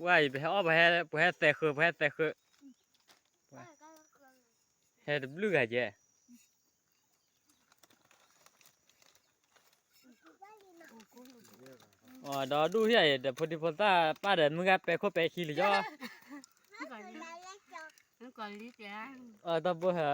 ဝဲအံၤ ပဟဲအီၣ် ပှၤဟဲ ပှၤဟဲသဲးဃုာ် ပှၤဟဲသဲးဃုာ်, ဟဲတဘျုးဂၤယဲၢ်. အဒီဒူၣ်ဟံၣ်အံၤ ဒီးဖိဒံဖိသၣ်ပၢ်ဒီး မုၢ်ဂၤပဲာ်ခိၣ်ပဲာ်ခံလံယီၤ. အတၢ်ဘိဟဲ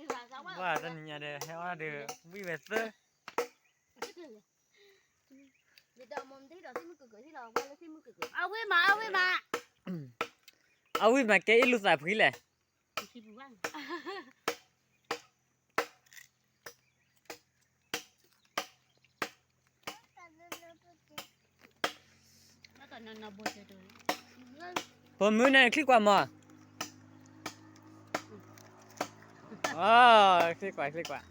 ဘၣ်တနံၤညါဒီး ဟဲအီၣ်ဒီး ဝံၣ်ဝဲသၢ အဝံၣ်မး အဝံၣ်မး ကဲအ့ၣ်လူသးဖှံလဲၣ်. ဖိမုၣ်န့ၣ်ချံကွၢ်မး, ချံကွၢ် ချံကွၢ်.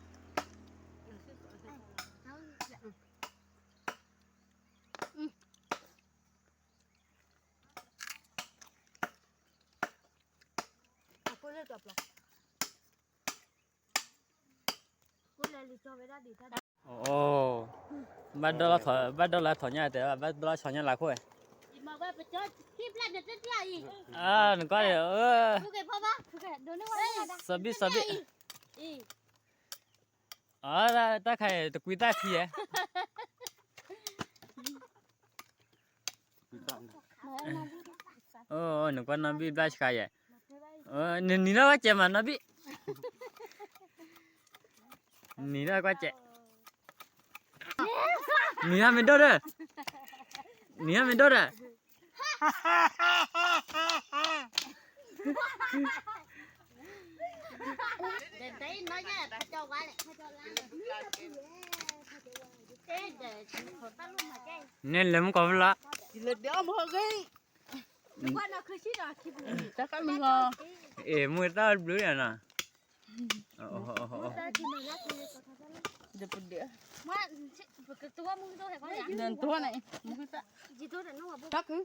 အိၣ်, ဘၣ်ဒီလီၤထီၣ်ညၣ်တဲ, ဘၣ်ဒီလီၤဆီညၣ်လၢခိၣ်ဝဲ, နကွၢ်, စီၤဘံၣ် စီၤဘံၣ်, တၢ်ခါအံၤ တကွံသၣ်ထံဧါ. နကွၢ်နီၢ်ဘံၣ်ဘျၣ်ဆှါယဲၢ်, နနံၤနီၢ်ကွၢ်စဲးမးနီၢ်ဘံၣ်, နံၤနီၢ်ကွၢ်စဲး, နံၤဟါမ့ၢ်ဒိၣ်ဒီး, နံၤဟါမ့ၢ်ဒိၣ်ဒီး. န့ၣ်လဲၤမူကီၢ်ဖျါ, အဲၣ်မူတၢ်ဘျုးယၤနီၤ, တၢ်ခု ဟါ,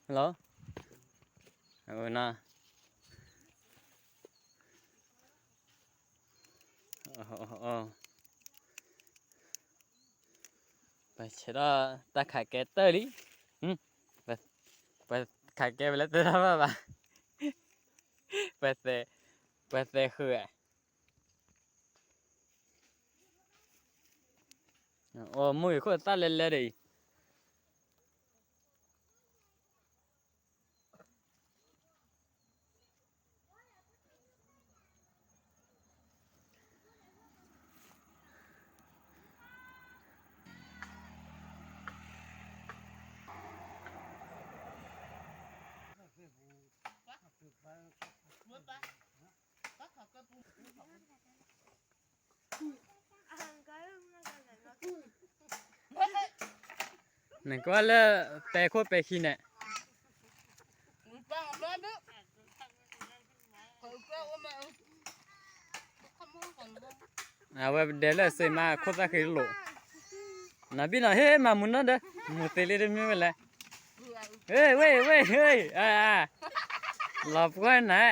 hello, ပဆဲးထီၣ်တၢ်ခးကဲတၢၢ်လံ, ပခးကဲဝဲလၢတၢ်ဘၣ်ဘၣ်, ပှၤသဲးဃုာ်, အိၣ်မုၢ်ဂ့ၤခိၣ်သၣ်လဲၤလဲၤဒီးအံၤ. နကွၢ်လၢ ပဲာ်ခိၣ်ပဲာ်ခံန့ၣ်, အဝဲဒဲးလၢအစ့မး ခိၣ်သၣ်ဃံလိာ်, နဘံၣ်နီၤ ဟ့ၣ်မၤမူနီၢ်ဒီး မူသ့လံတမ့ၢ်ဝဲလဲၣ်, ဝ့ၢ် ဝ့ၢ် ဝ့ၢ် ဝ့ၢ်, လီၤပှီၢ်နၤ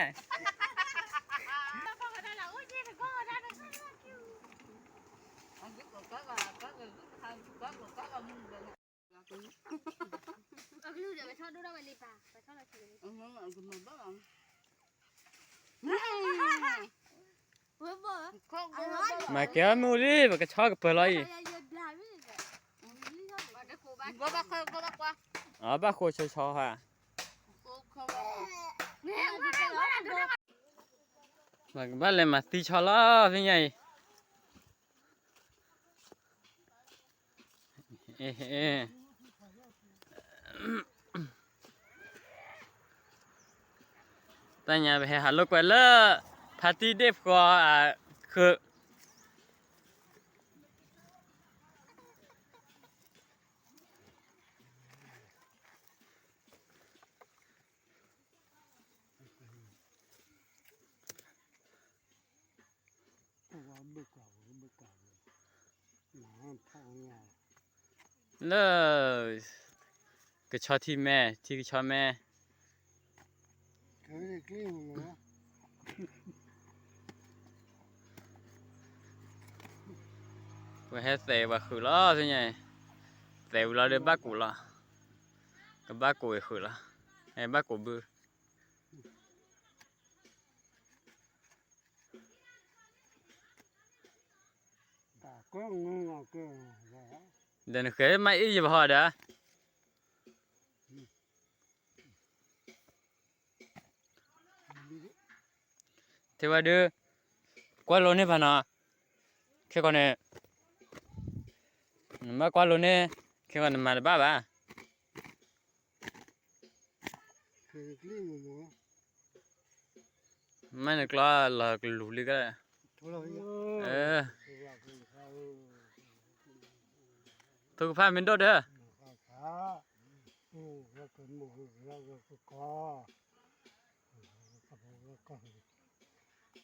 မၤကဲအီၣ်မ့ၣ်အူလံ ပကဆီကပၢၤလီၤအံၤ, အဘၣ်ဃိဆီဆီဟါ, ပကဘၣ်လဲၤမၤသံဆီလီၤ ဖဲညါအံၤ. တၢ်ညါပဟဲဟးလိာ်ကွဲလၢ ဖါတံၢ်ဒ့ၣ်ဖှီအဃုာ်, လၢ ကဆီထံမဲ, ထံကဆီမဲ, ပဟဲသဲးပှၤဃုာ်လီၤ, သဲးဝံၤလီၤဒီးဘၣ်ကိးလီၤ, ကဘၣ်ကိးဃုာ်လီၤ, ဘၣ်ကိးဘု ဒီးနဃဲၤမ့ၢ်အ့ၣ်ယဘၣ်ဟီဒီး, ထဲဝဲဒုး, ကွၢ်လိန့ၢ်ဖးနီၤ, ခဲကီးန့ၣ်, နမ့ၢ်ကွၢ်လိန့ၢ်, ခဲကီးနမၤတဘၣ်ဘၣ်. မ့ၢ်နကျီလီၤကလူၤလံက, ထိၣ်ကဖၣ်မ့ၢ်ဒိၣ်ဒီး,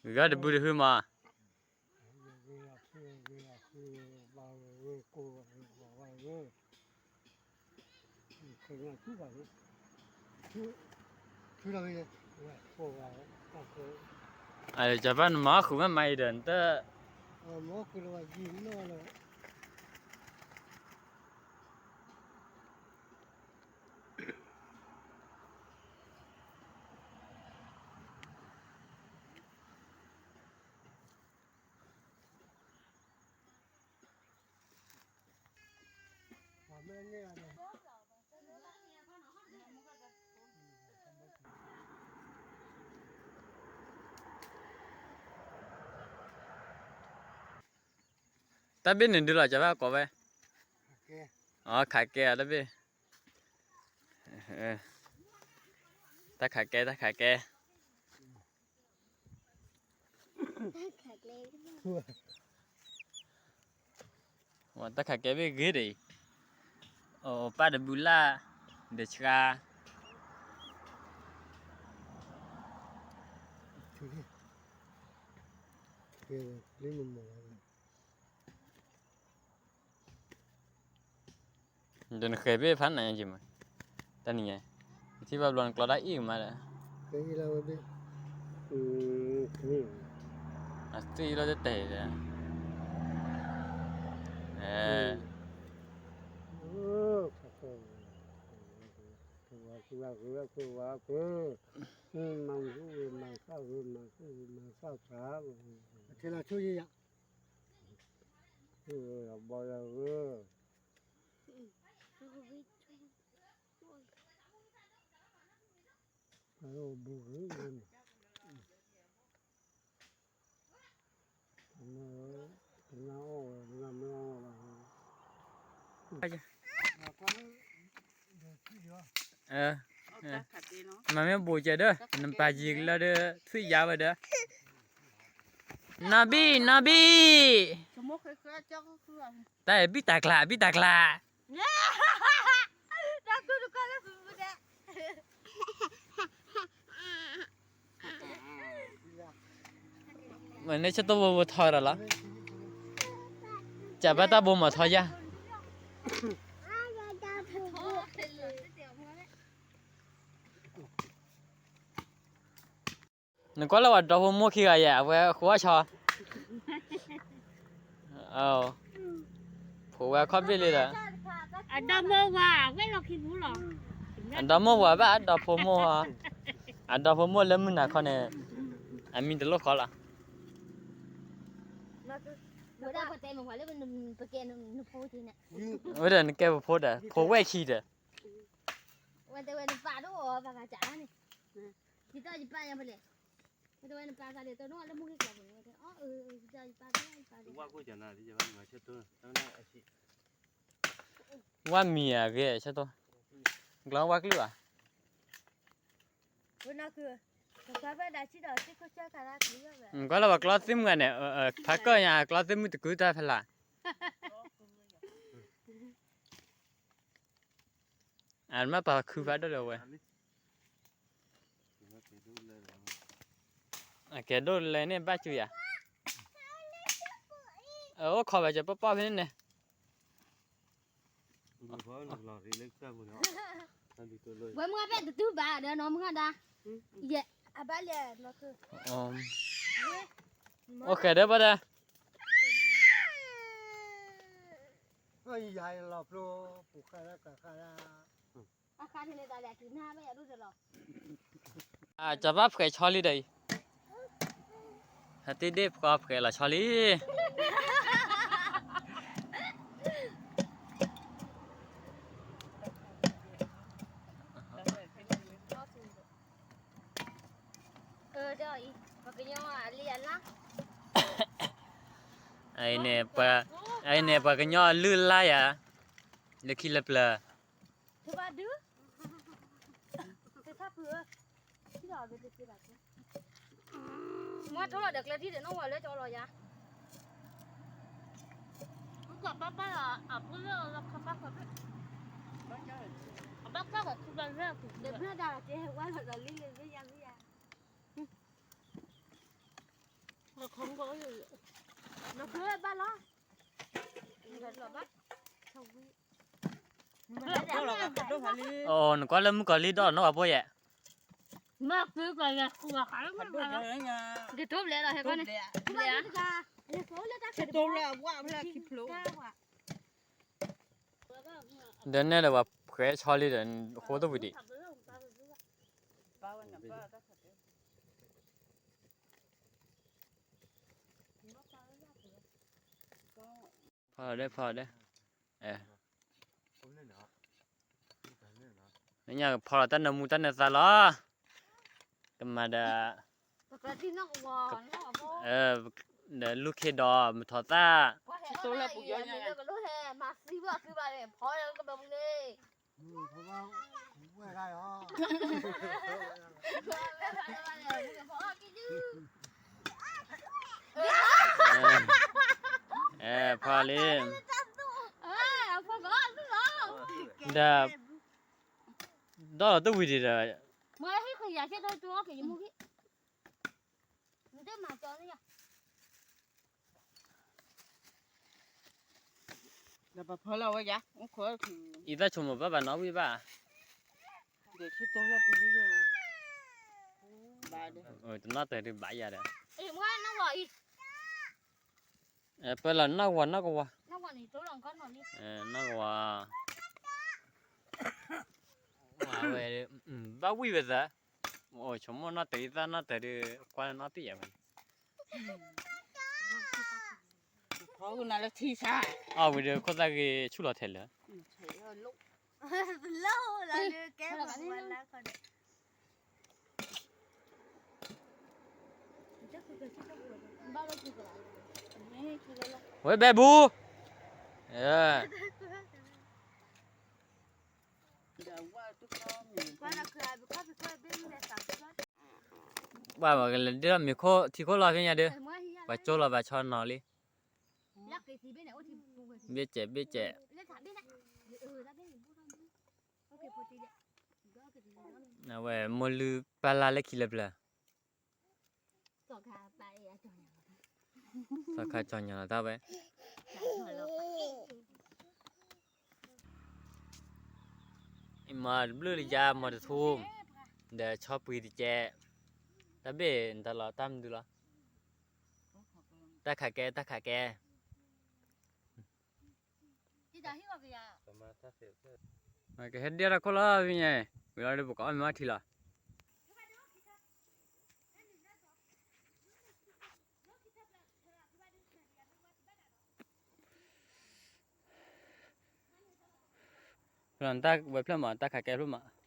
ဂၤတဘုတဟုမး. ကဘၣ်နမၤဃုာ်မ့ၢ်မၤအံၤဒီးနတၢ်, တၢ်ဘ့ၣ်န့ၣ်ဒုးလီၤကဘၣ်ကိးဝဲ, ခးကဲအီၤတၢ်ဘ့ၣ်, တၢ်ခးကဲ တၢ်ခးကဲ တၢ်ခးကဲဘ့ၣ်ဂ့ၤဒံး, အိၣ်ပၢ်တဘုလၢ်, ဒဆှါ ဒီးနဃဲၤဘ့ၣ်ဖးနၤယမး, တၢ်နံၤညါ, ထံၣ်ဘၣ်ဘျီနကျီတၢ်အ့ၣ်ကမးဒီး, အသွံၣ်လီၤတတဲာ်ဒီး, မၤဃုာ်ဂ့ၤမၤသၣ်ဂ့ၤ မၤဃုာ်ဂ့ၤမၤသၣ်သး, ဘီလၢဂ့ၤ မၤမ့ၢ်ဘူးကဲဒီး နပာ်ယံၤကလၢဒီး ထွံၣ်ယါဝဲဒီး, နီၢ်ဘံၣ် နီၢ်ဘံၣ်, တၢ်အဘံၣ်တၢ်ကျါ အဘံၣ်တၢ်ကျါ မ့ၢ်န့ၣ်ဆၢတိၢ်ဘိဘိထီဒီးလီၤ, ကဘၣ်တၢ်ဘိမၤထီယါ, နကွၢ်လၢပှၤဒီဖိမိၢ်ခံဂၤယဲၢ် အဝဲဃိအီၣ်ဆီ, ဖိဝဲခီၣ်ဘ့ၣ်လံဒီး, အဒီမိၢ်ဝၤဘၣ် အဒီဖိမိၢ်, အဒီဖိမိၢ်လၢမုၢ်နၤခီန့ၣ်, အမံၤတလိၣ်ဃီလီၤ, ဝဲဒီးနကဲပဖိဒီး ဖိဝဲၢ်ခံဒီး ဝၣ်မံၤအဂ့ၢ်ဆၢတိၢ်, ကျီဝၣ်ကလုၢ်ဘၣ်, ကွၢ်လၢပှၤကျီသ့ၣ်မုၣ်ဂၤန့ၣ်, ဖးကၢၣ်ညါကျီသ့ၣ်မုၣ်တကုၤတၢ်ဖဲလာ် အမ့ၢ်ပှၤခုဖးဒိၣ်ဒီးဝဲ, အကဲဒိၣ်လဲၣ်န့ၣ်ဘၣ်ကူယၤ, အိၣ်ခိးဝဲကပီၣ်ပီၣ်ဖဲန့ၣ်န့ၣ်, ဝဲမုၢ်ဂၤဖဲတတူၢ်ဘၣ်ဒီးနီၤမုၢ်ဂၤဒါ, ယဲ, အဘၣ်လဲၣ်နီၤ, အိၣ်ဃဲဒီးဘၣ်ဒီး, အဃါန့ၣ်လၢတၢ်လဲၣ်က့ၤနၤဘၣ်ယၤဒိၣ်တလီၤ, ကဘၣ်ဖှဲးဆီလံဒီးအံၤ, ဟဲတ့ၢ်ဒ့ၣ်ဖှီဖှဲးလီၤဆီလံ. အံၤန့ၣ် ပှၤကညီအလုၢ်အလၢ်ယၤ, လၢခံလၢပျၢၤ, မ့ၢ်ထိလီၤဒီးကျဲထံၣ်ဒီးနီၢ်ဝဲလၢကၠီလီၤယၤ, ကဘၣ်ပၢ်လီၤအဖိလၢခီပၢ်ခီပၢ်, အဘၣ်ပၢ်ကထူလီၤလၢအပူၤ, ဒီးဘျၢဒၣ်ကဲဝဲလီၤဒီးလံလၢမ့ၢ်ယၤမ့ၢ်ယၤ, နကျိၤဘၣ်လီၤ, အိၣ်နကွၢ်လၢမုၣ်ကီၤလံၢ်ဒီးနီၢ်ဝဲဖိယဲၢ်, မ့ၢ်က့ၤကီၤယၤဃုဂၤဃးလၢမုၣ်ကီၤလံၢ်, ကတိၤဘျဲးလီၤဟဲကီၢ်န့ၣ်, ဘျဲးဧါ, ဒီးနဲဒီးပှၤဖှဲးဆီလံဒီး ဃိတဝံၤဒံး ဖီဒီး ဖီဒီး, ညၣ်ကဖီလီၤတၢ်နၢမူတၢ်နၢသါလီၤ, ကမၤဒီး, ဒီးလူၢ်ခ့ဒီး မုၢ်ထီၣ်သၣ်, ဖီလံ, ဒီး ဒီးတဝံၤဒံးဒီး, အံသၣ်ဆိမိၣ်ဘၣ်ဘၣ်နီၣ်ဝံၣ်ဘၣ်, တနီၣ်တၢၤဒုးဘၣ်ယၤဒီး, ပၢလီၤနီၢ်ကဝီၤ နီၢ်ကဝီၤ, နီၢ်ကဝီၤ, ဝဲ, ဘၣ်ဝံၣ်ဝဲသၢ, အိၣ်ဆိကမိၣ်နီၢ်တၢၤအံသၣ်နီၢ်တၢၤဒုး ကွၢ်နီၢ်တံၢ်ယၤဝဲန့ၣ်, အီၣ်ဝံၤဒီးခိၣ်သၣ်ဂ့ၤဆူၣ်လီၤထဲလၢာ် ဝဲဘဲဘူ, ပှၤကလဲၤဒ်ထီၣ်မ့ၤခိၣ်ထံခိၣ်လီၤဖဲညါဒီး, ပှၤကၠိလီၤဘၣ်ဆီနီၤလံ, ဘ့ၣ်စဲးဘ့ၣ်စဲး, အဝဲမိၢ်လုၢ်ပၢ်လၢ်လၢခံလၢပျၢၤ, သီခါကၠီညီလီၤတၢ်ဝဲ, မၤတဘျုးလၢယါမၤတထူ, ဒီးဆီပှံၤတကဲ, တၢ်ဘ့ၣ်နတၢ်လီၤတၢ်မနုၤလီၤ, တၢ်ခးကဲ တၢ်ခးကဲ ကဟဲဒၣ်တၢ်ခိၣ်လီၤ ဖဲညါ, ဝံၤလီၤဒီးပကအီၣ်မ့ၤအီထံလီၤ. တၢ်ဝဲဖျၢၣ်မး တၢ်ခးကဲဖျၢၣ်မး.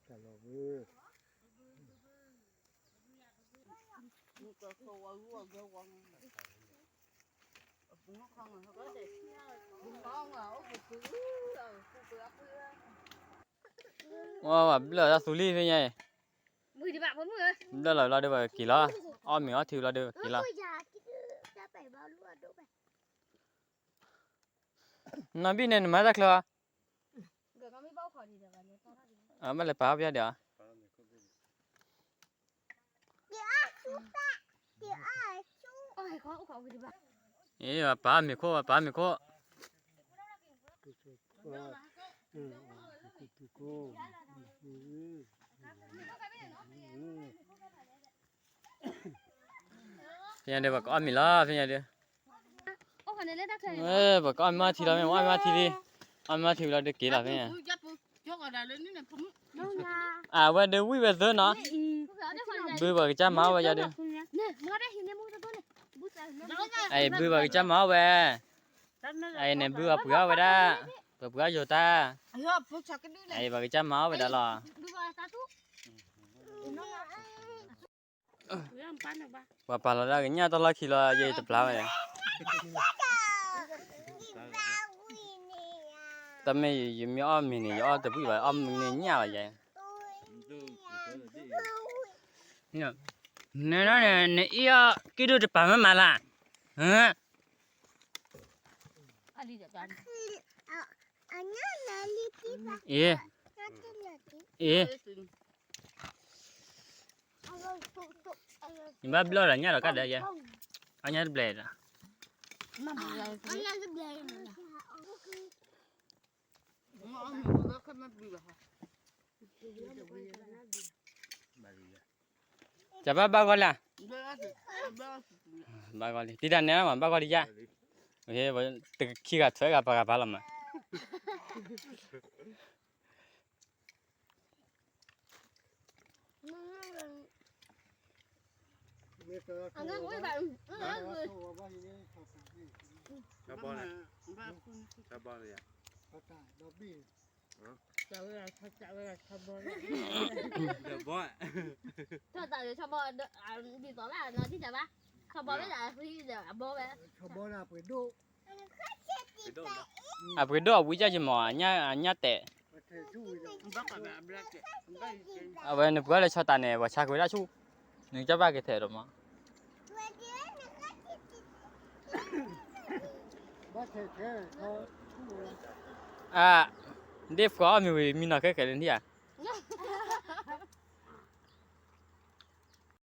တၢ်လီၤဝဲ မုၢ်ကီၢ်ခိၣ်ဝါဂုၢ်ဝါဂၢၢ်ဝါ ဝဲဘၣ်ဘျၢၣ်တၢ်သူလံဖဲညါအံၤ, ဘျၢၣ်လီၤလီၤဒီးပက့ၤလီၤ, အီၣ်မ့ၤအီထံလီၤဒီးပက့ၤလီၤ. နီၢ်ဘံၣ်န့ၣ် နမၤတၢ်ချၢဧါ, ဘၣ်လဲၤပာ်အီၣ်ပယီၤဒံးဧါ. အ့ ပာ်မ့ၤခိၣ် ပာ်မ့ၤခိၣ်. ဖဲညါဒီး ပကအီၣ်မ့ၤလီၤ ဖဲညါဒီး, ပကအီၣ်မ့ၤမ့ၢ်ထံလီၤ မ့ၢ်အီၣ်မ့ၤမ့ၢ်ထံလံ, အီၣ်မ့ၤမ့ၢ်ထံဝံၤလီၤဒီးက့ၤလီၤဖဲညါ. အဝဲဒုးဝံၣ်ဝဲသၢနီၤ, ဘုပှၤကစၢ်မၤအီၣ်ဝဲယၤဒီး, ဘုပှၤကစၢ်မၤအီၣ်ဝဲ, အန့ၣ်ဘုပှၤပှ့ၤအီၣ်ဝဲဒၣ်, ပှၤပှ့ၤအီၣ်ယိၤတၢ်, အပှၤကစၢ်မၤအီၣ်ဝဲဒၣ်လီၤ. ပှၤပာ်လီၤဒၣ်ကညၣ်တၢ်လီၢ်ခံလီၤ ယတပျၢ်ဝဲ, တၢ်မ့ၢ်ယမ့ၢ်အီၣ်မ့ၤန့ၣ် ယအီၣ်တဘှံးဘၣ် အီၣ်မ့ၤန့ၣ်ညၣ်လီၤယဲ. နနအံၤအီၣ်က့ဒိၣ်တပာ်မ့ၢ်မးလၢ်, အ့ အ့ နဘၣ်ဘျၢၣ်ဒီးညၣ်ဒီးကါဒီးယဲ, အညၣ်တဘျဲၣ်ဒီး ကဘၣ်ဘၣ်ဂီၢ်လၢ်, ဘၣ်ဂီၢ်လံ တံၤတၢ်နဲမး ဘၣ်ဂီၢ်လံယါ, တခံဂၤထွဲဂၤပှၤဂၤပာ်လီၤမး. အပှ့ၤဒိၣ်အဝံကၢ်ယမီၤ အညၣ်တဲာ်, အဝဲနပှၤလၢဆီတးန့ၣ် ပှၤဆါကွံာ်ဝဲဒၣ်ဆူၣ်, နကဘၣ်က့ၤထဲးဒီးမး. အ ဒ့ၣ်ဖှီအီၣ်မ့ၤဝံၤ မံနီၤခဲခဲလၢနထံၣ်ဧါ.